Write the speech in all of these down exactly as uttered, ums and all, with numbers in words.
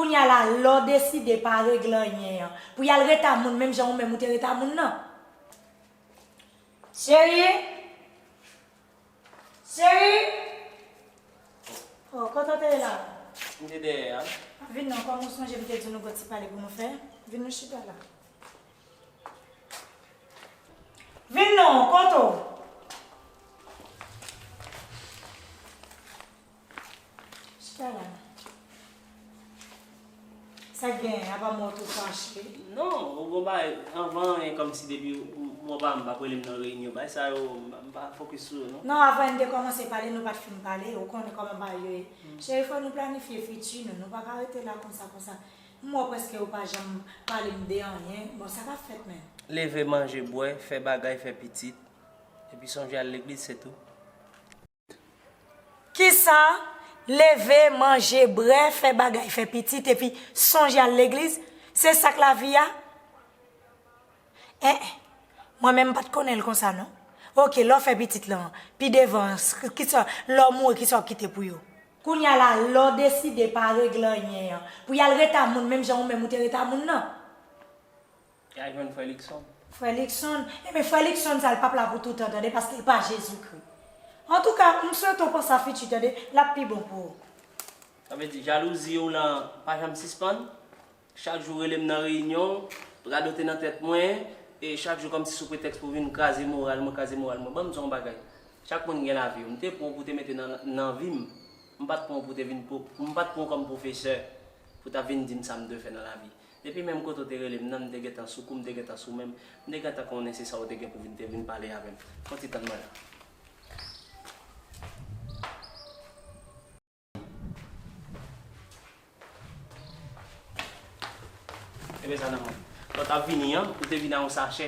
Kounye a la, lè w deside pa regle anyen an, pou y al ret a moun menm jan ou menm ou te ret a moun nan. Cheri! Cheri! Oh, kote w te ye la? M te dèyè a. Vin non, kòm ou sonje m te di nou gon ti pale pou nou fè. Vin nou chita la. Vin non, kote w? Chita la. Sa k genyen, apa m wè w tou fache? Non, ou gon bagay, anvan anyen kòmsi depi w, w, w pa, m p ap rele m nan reyinyon. Bagay sa yo, m, m pa fokis sou yo, non. Non, avan n te kòmanse pale, nou pa t fin pale, ou konnen kòman bagay yo ye. Cheri, fò nou planifye fiti nou, nou pa ka rete la konsa, konsa. M wè w prèske ou pa janm pale m de anyen. Bon, sa k ap fèt menm? Leve, manje, bwè, fè bagay, fè pitit, epi sonje al legliz, se tou. Kisa? Leve, manje, bwè, fè bagay, fè pitit, epi sonje al legliz? Se sa k lavi a? En, en. Mwen menm m pa t konnen l konsa non. Oke, lè w fè pitit lan, pi devan, kisa, lè w mouri, kisa w kite pou yo? Kounye a la, lè w deside pa regle anyen an, pou y al ret a moun menm jan ou menm ou te ret a moun nan. Y al jwenn frè Likson. Frè Likson? Ebyen, frè Likson sa, l p ap la pou toutan, tande, paske l pa Jezikri. Antouka, m swete w panse a fiti, tande, l ap pi bon pou ou. Sa vle di, jalouzi w lan pa janm sispann? Chak jou rele m nan reyinyon, radote nan tèt mwen, e chak jou kòmsi sou pretèks pou vin kraze moral mwen, kraze moral mwen. Ban m di w yon bagay. Chak moun gen lavi yo. M te pran w pou te mete nan, nan vi m. M pa t pran w pou te vin pwo-, m pa t pran w kòm pwofesè pou ta vin di m sa m dwe fè nan lavi. Depi menm kote w te rele m nan, m te gentan sou kou, m te gentan sou men m, m te gentan konnen se sa w te gen pou vin, te vin pale avè m. Fè yon ti tann mwen la. Ebyen sa nan mwen. Lè w t ap vini an, ou te vin ak yon sachè.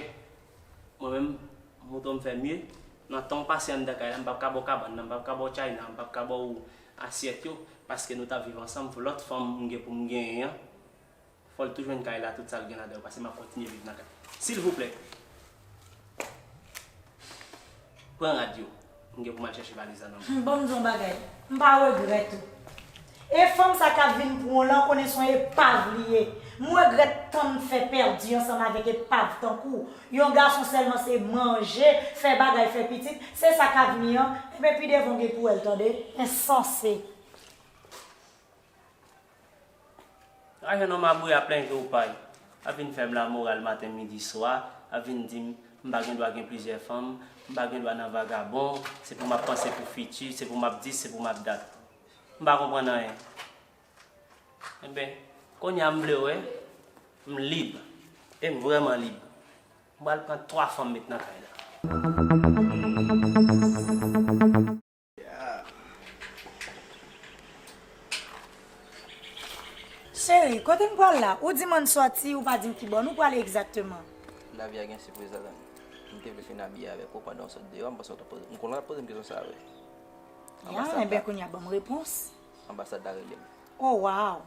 Mwen menm, mouton m fè mye. Nan tan w pase anndan kay la, m p ap ka ba w kabann nan, m p ap ka ba w chay nan, m p ap ka ba w asyèt yo, paske nou t ap viv ansanm, lòt fanm m gen pou m genyen an, fò l tou jwenn kay la, tout sa l gen ladan yo, paske m ap kontinye viv nan kay. Silvouplè, pran rad yo. M gen pou m al chèche valiz la nan men w. Bon, m di w yon bagay. M pa regrèt ou. E fanm sa k ap vin pran w lan, konnen se yon epav li ye. M regrèt tan m fè pèdi ansanm avèk epav tankou w. Yon gason sèlman se manje, fè bagay, fè pitit. Se sa k avni an. Ebyen, pi devan w gen pou w wè l, tande. Ensanse. Lajan nan mabouya plen je w pay. Ap vin fè m lamoral maten, midi, swa. Ap vin di m, m pa gen dwa gen plizyè fanm, m pa gen dwa nan vagabon, se pou m ap panse pou fiti, se pou m ap dis, se pou m ap dat. M pa konprann anyen. Enben, kounye a m vle wè, m lib. E m vrèman lib. M pral pran twa fanm met nan kay la. Cheri, kote n pral la? Ou di m ann sòti, ou pa di m ki bò nou prale egzakteman. Lavi a gen sipriz ladan l. M te vle fin abiye avèk ou pandan w sot deyò, m panse w t ap poze, m konnen w t ap poze m kesyon sa a vre. Ya, enben kounye a ban m repons. Anbasad la rele m. Oh, wow!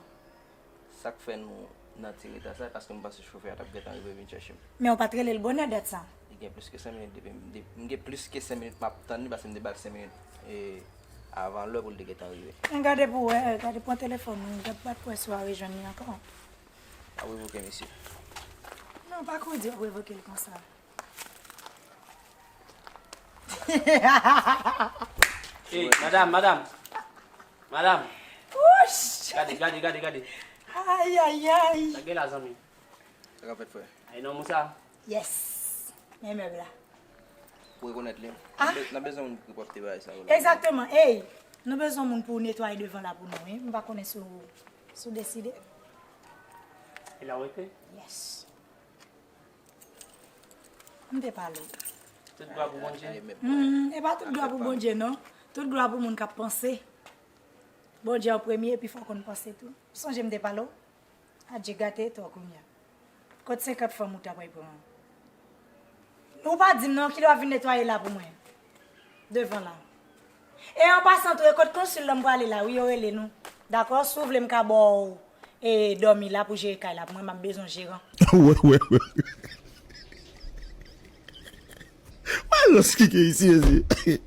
Sa k fè nou nan ti reta sa, paske m panse chofè a t ap gentan rive vin chèche m. Men w pa t rele l bonè dat sa? Li gen plis ke senk minit depi m, de, m gen plis ke senk minit m ap tann li, paske m te ba l senk minit, e, avan lè pou l te gentan rive. Men gade pou w wè, gade pran telefòn ou, gad pa t kwè si w a rejwenn li ankò. W ap revoke misye. Non, pa kouri di w ap revoke l konsa. Ey, madam, madam. Madam. Wouch! Gade, gade, gade, gade. Ay, ay, ay. Sa gen la, zanmi? Sa k ap fèt, frè? Ay, non, moun sa. Yes. Men mèb la. Ou rekonèt li? Ah. N ap be-, n ap bezwen moun pou ki pòte bagay sa yo la. Egzakteman. Ey, nou bezwen moun pou netwaye devan la pou nou, wi. M pa konnen si w, si w deside. E la w rete? Yes. M te pale w. Tout glwa pou Bondye. Hmm, e pa tout glwa pou Bondye, non. Tout glwa pou moun k ap panse. Bondye an premye, epi fò w konn panse tou. Ou sonje m te pale w? Adje gate to kounye a. Kot senkant fanm ou ta pral pran an? Ou pa di m non, kilè w ap vin netwaye la pou mwen? Devan la. E an pasan tou, e kot konsil lan m prale la, wi, yo rele nou. Dakò, si w vle m ka ba w, e, dòmi la pou jere kay la pou mwen, m ap bezwen jeran. Wè, wè, wè. Malans ki gen isi, mesye.